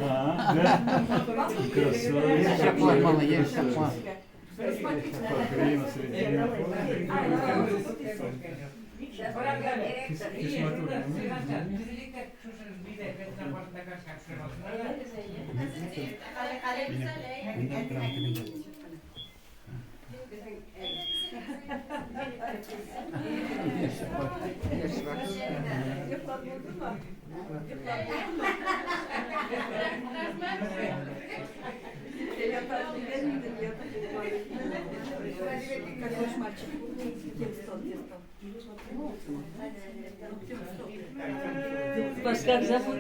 А, да? Красавица. Шаклар, малай, шаклар. Время среди. Вас как зовут?